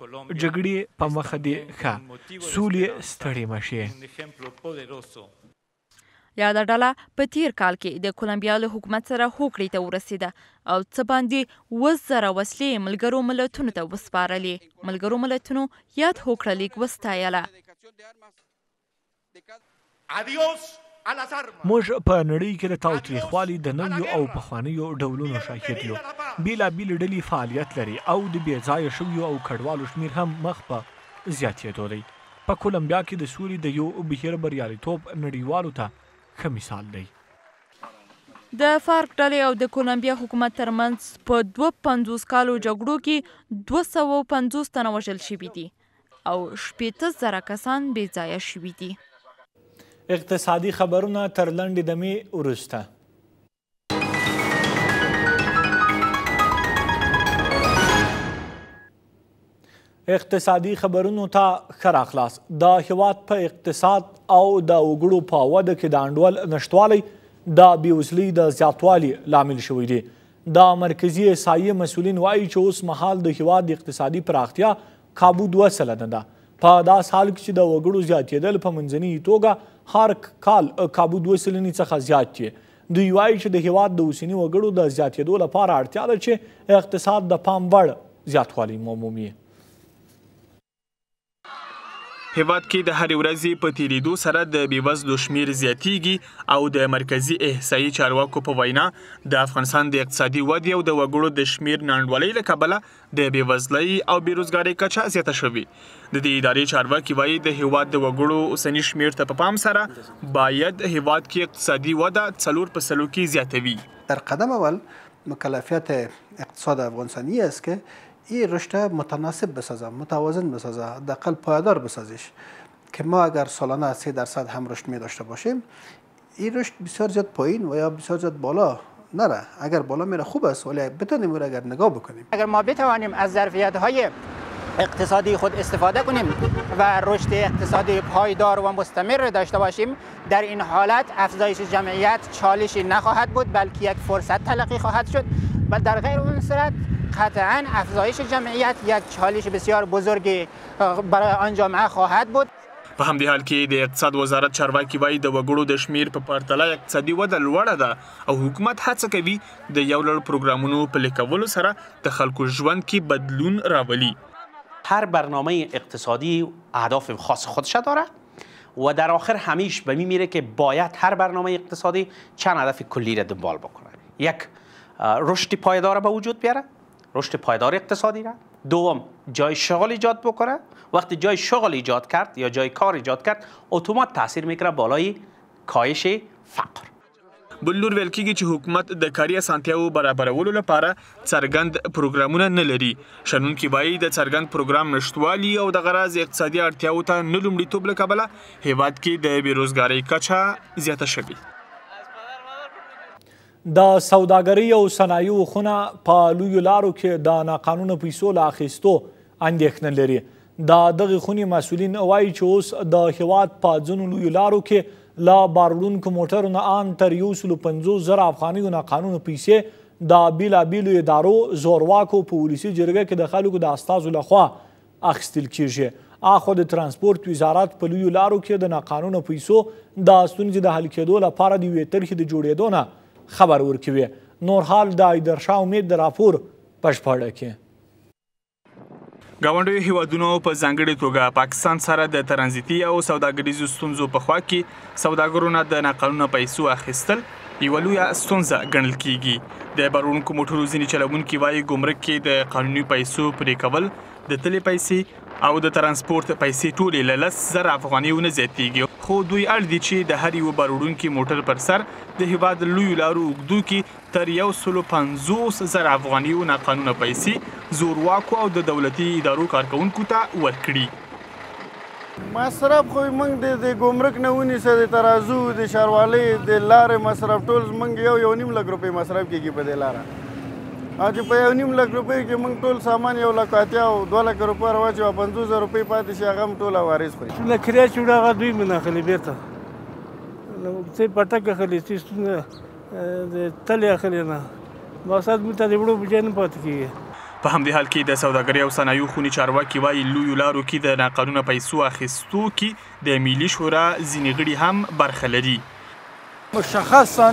جګړې په مخه دې ښه، سولې ستړې مه شې. یاده ډله په تېر کال کې د کولمبیا له حکومت سره هوکړې ته ورسېده او څه باندې 7000 وسلې یې ملګرو ملتونو ته وسپارلې. ملګرو ملتونو یاد هوکړه لیک وستایله. موږ په نړۍ کې د تاوتریخوالي د نویو او پخوانیو ډولونو شاهد یو. بېلابېلې ډلې فعالیت لري او د بې ځایه شویو او کډوالو شمېر هم مخ په زیاتېدو دی. په کولمبیا کې د سولې د یو بهیر بریالیتوب نړیوالو ته ښه مثال دی. د فارک ډلې او د کولمبیا حکومت ترمنځ په 52 کالو جګړو کې 250 تنه وژل شوي دي او 60,000 کسان بې ځایه شوي دي. اقتصادي خبرونه تر لنډې دمې وروسته. اقتصادي خبرونو ته ښه راغلاست. د هیواد په اقتصاد او د وګړو په وده کې د انډول نشتوالی د بېوزلۍ د زیاتوالي لامل شوی دی. د مرکزي احصایې مسؤلین وایي چې اوس مهال د هیواد اقتصادي پراختیا کابو 2% ده، په داسې حال کې چې د وګړو زیاتېدل په منځنۍ توګه هر کال کابو 2% څخه زیات دي. دوی وایي چې د هیواد د اوسني وګړو د زیاتېدو لپاره اړتیا ده چې اقتصاد د پام وړ زیاتوالی ومومي. هیواد کې د هرې ورځې په تیریدو سره د بېوزلو شمېر زیاتیږي او د مرکزي احصایي چارواکو په وینا د افغانستان د اقتصادي ودې او د وګړو د شمېر ناانډولۍ له کبله د بېوزلۍ او بېروزګارۍ کچه زیاته شوې. د دې ادارې چارواکي وایي د هیواد د وګړو اوسني شمېر ته په پام سره باید هیواد کې اقتصادي وده 4 په سلو کې زیاتوي. در قدم اول مکلفیت اقتصاد افغانستان ای است که این رشد متناسب بسازه، متوازن بسازه، حداقل پایدار بسازیش که ما اگر سالانه 3% هم رشد می داشته باشیم، این رشد بسیار زیاد پایین و یا بسیار زیاد بالا نره. اگر بالا میره خوب است، ولی بتونیم اگر نگاه بکنیم. اگر ما بتوانیم از ظرفیت های اقتصادی خود استفاده کنیم و رشد اقتصادی پایدار و مستمر داشته باشیم، در این حالت افزایش جمعیت چالشی نخواهد بود، بلکه یک فرصت تلقی خواهد شد و در غیر اون صورت قطعا افزایش جمعیت یک چالش بسیار بزرگی برای آن جامعه خواهد بود. په همدې حال کې د اقتصاد وزارت چارواکي وایي د وګړو د شمېر په پرتله اقتصادي وده لوړه ده او حکومت هڅه کوي د یو لړ پروګرامونو پلي کولو سره د خلکو ژوند کې بدلون راولي. هر برنامه اقتصادی اهداف خاص خودش داره و در آخر همیش به میره که باید هر برنامه اقتصادی چند هدف کلی را دنبال بکنه. یک، رشد پایدار به وجود بیاره، رشد پایدار اقتصادی را. دوم، جای شغل ایجاد بکنه. وقتی جای شغل ایجاد کرد یا جای کار ایجاد کرد، اتومات تاثیر میکنه بالای کاهش فقر. بل لور ویل کېږي چې حکومت د کاري اسانتیاوو برابرولو لپاره څرګند پروګرامونه نه لري. شنونکي وایي د څرګند پروګرام نشتوالي او دغه راز اقتصادي اړتیاوو ته نه لومړیتوب له کبله هیواد کې د بېروزګارۍ کچه زیاته شوې. د سوداګرۍ او صنایعو خونه په لویو لارو کې د ناقانونه پیسو له اخیستو اندېښنه لري. د دغې خونې مسؤلین وایي چې اوس د هیواد په ځینو لویو لارو کې له باروړونکو موټرو نه آن تر 150,000 افغانیو ناقانونه پیسې د بیلابیلو ادارو زورواکو په ولسي جرګه کې د خلکو د استازو لخوا اخیستل کیږي. اخوا د ترانسپورت وزارت په لویو لارو کې د ناقانونه پیسو د ستونزې د حل کېدو لپاره د یوې طرحې د جوړېدو نه خبر ورکوي. نور حال د ایدرشاه امید د راپور په ژباړه کې. ګاونډیو هیوادونو په ځانګړې توګه پاکستان سره د ترانزیتي او سوداګریزو ستونزو په خوا کې سوداګرو نه د ناقانونه پیسو اخیستل یوه لویه ستونزه ګڼل کیږي. د باروړونکو موټرو ځینې چلوونکي وایي ګمرک کې د قانوني پیسو پرې کول، د تلې پیسې او د ترانسپورت پیسې ټولې له 10,000 افغانیو نه زیاتیږي، خو دوی اړ دي چې د هر یوه باروړونکي موټر پر سر د هیواد لویو لارو اوږدو کې تر 150,000 افغانیو ناقانونه پیسې زورواکو او د دولتي ادارو کارکوونکو ته ورکړي. مصرف خو موږ د ګمرک نه ونیسه، د ترازو، د ښاروالۍ، د لارې مصرف ټول موږ 1.5 لک روپۍ مصرف کېږي په دې لاره. او چې په 1.5 لک روپۍ کې موږ ټول سامان 1,80,000 او 2 لک روپۍ راواچوو، 50,000 روپۍ پاتې شي، هغه هم ټول عوارض خوري. څومره کرایه چې وړو هغه دوی مې نه اخلي، بېرته څه پټک اخلي، څه ستونزه د تلې اخلي، نه مقصد موږ ته د وړو بوجۍ نه پاتې کېږي. په همدې حال کې د سوداګرۍ او صنایعو خونې چارواکي وایي لویو لارو کې د ناقانونه پیسو اخیستو کې د ملي شورا ځینې غړي هم برخه لري. مشخصا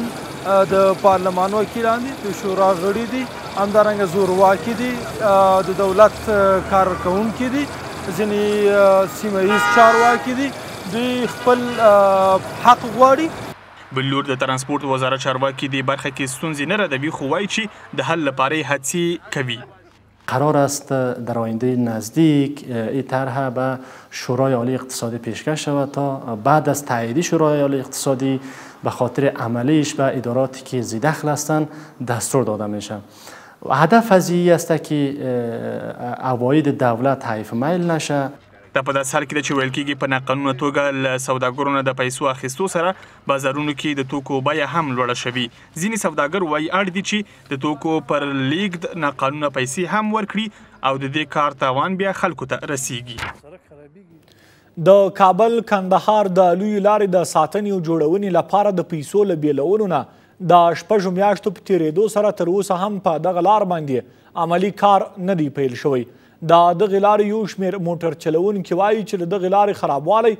د پارلمان وکیلان دي، د شورا غړي دي، همدارنګه زورواکي دي، د دولت کارکوونکي دي، ځینې سیمه ییز چارواکي دي، دوی خپل حق غواړي. بل لور د ترانسپورت وزارت چارواکي دې برخه کې ستونزې نه ردوي، خو وایي چې د حل لپاره یې هڅې کوي. قرار است در آینده نزدیک این طرح به شورای عالی اقتصادی پیشکش شود تا بعد از تایید شورای عالی اقتصادی به خاطر عملیش به اداراتی که ذیدخل هستند دستور داده میشه. هدف از این است که عواید دولت حیف میل نشه. دا په داسې حال کې ده چې ویل کېږي په ناقانونه توګه له سوداګرو نه د پیسو اخیستو سره بازارونو کې د توکو بیه هم لوړه شوې. ځینې سوداګر وایي اړ دي چې د توکو پر لیږد ناقانونه پیسې هم ورکړي او د دې کار تاوان بیا خلکو ته رسیږي. د کابل کندهار د لویې لارې د ساتنې او جوړونې لپاره د پیسو له بیلولو نه د 6 میاشتو په تېرېدو سره تر اوسه هم په دغه لار باندې عملي کار نه دی پیل شوی. د دغې لارې یو شمېر موټر چلوونکي وایي چې د دغې لارې خرابوالی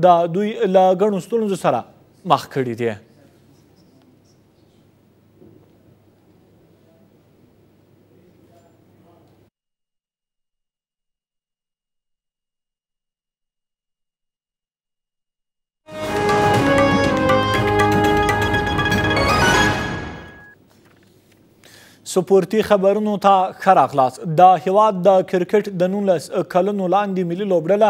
د دوی له ګڼو ستونزو سره مخ کړي دي. سپورتي خبرونو ته ښه راغلاست. د هیواد د کرکټ د 19 کلونو لاندې ملي لوبډله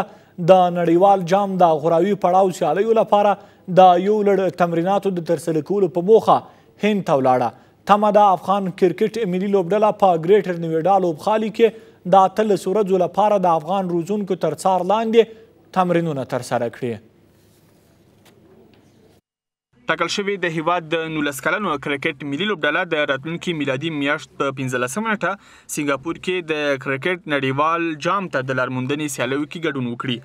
د نړیوال جام د غوراوي پړاو سیالیو لپاره د یو لړ تمریناتو د ترسره کولو په موخه هند ته ولاړه. تمه ده افغان کرکټ ملي لوبډله په ګریټر نویډا لوبغالي کې د 18 ورځو لپاره د افغان روزونکو تر څار لاندې تمرینونه ترسره کړي. ټاکل شوې د هیواد د 19 کلنو کرکټ ملي لوبډله د راتلونکي میلادي میاشت په 15 نېټه سنګاپور کې د کرکټ نړیوال جام ته د لارموندنې سیالیو کې ګډون وکړي.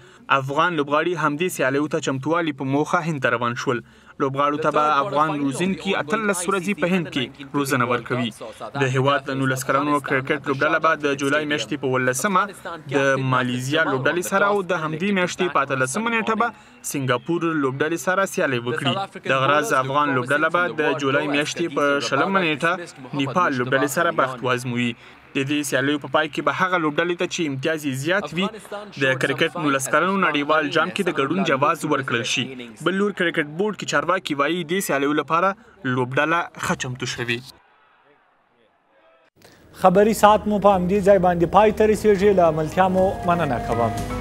افغان لوبغاړي همدې سیالیو ته چمتووالي په موخه هند ته روان شول. لوبغاړو ته به افغان روزونکي 18 ورځې په هند کې روزنه ورکوي. د هیواد د 19 کلنو کرکټ لوبډله به د جولای میاشتې په 18مه د مالیزیا لوبډلې سره او د همدې میاشتې په 18مه نېټه به سنګاپور لوبډلې سره سیالۍ وکړي. دغه راز افغان لوبډله به د جولای میاشتې په 20مه نېټه نیپال لوبډلې سره بخت وازموي. د دې سیالیو په پای کې به هغه لوبډلې ته چې امتیاز یې زیات وي د کرکټ 19 کلنو نړیوال جام کې د ګډون جواز ورکړل شي. بل لور کرکټ بورډ کې چارواکي وایي دې سیالیو لپاره لوبډله ښه چمتو شوې. خبري ساعت مو په همدې ځای باندې پای ته رسېږي. له ملتیا مو مننه کوم.